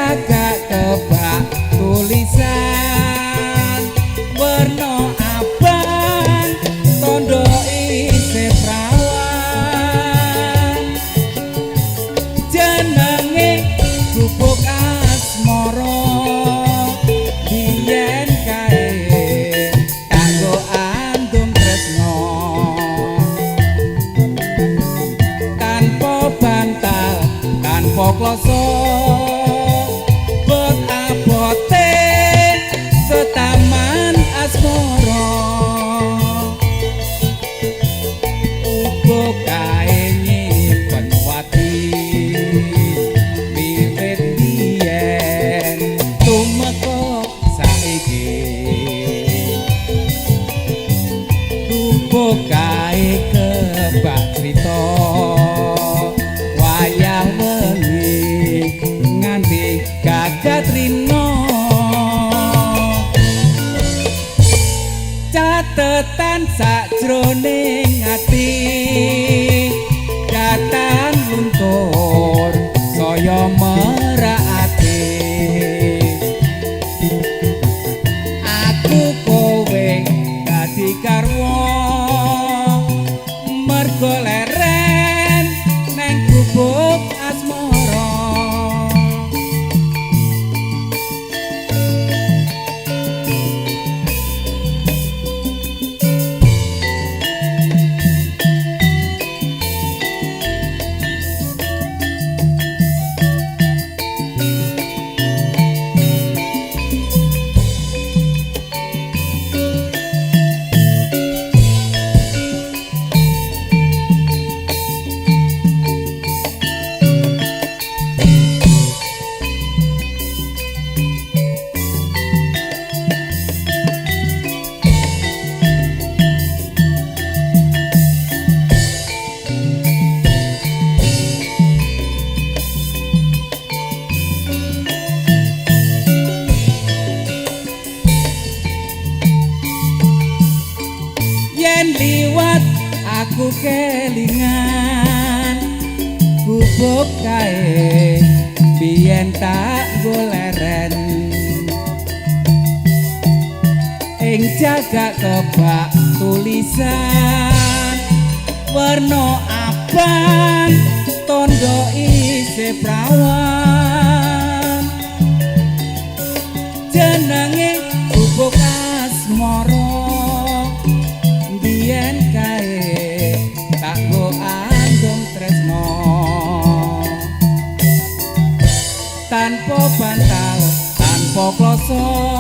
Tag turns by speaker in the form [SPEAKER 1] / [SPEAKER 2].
[SPEAKER 1] Jagak kebak tulisan werna abang tondo isih prawan, jenenge gubuk asmara biyen kae kanggo andung tresno, tanpa bantal tanpa kloso bot abote setaman asmara, uga kae nyimpen wati wiwit biyen tumeka saiki, gubuk kae kebak crita wayah wengi nganti gagat rina, catetan sakjroning ati datan luntur saya merakake, aku kowe dadi garwa mergo leren neng gubuk asmara. Yen liwat aku kelingan gubuk kae biyen tak goleren, ing jagak kebak tulisan werna abang tondo isih prawan, jenenge gubuk asmara biyen kae tak nggo andung tresno, tanpa bantal tanpa kloso.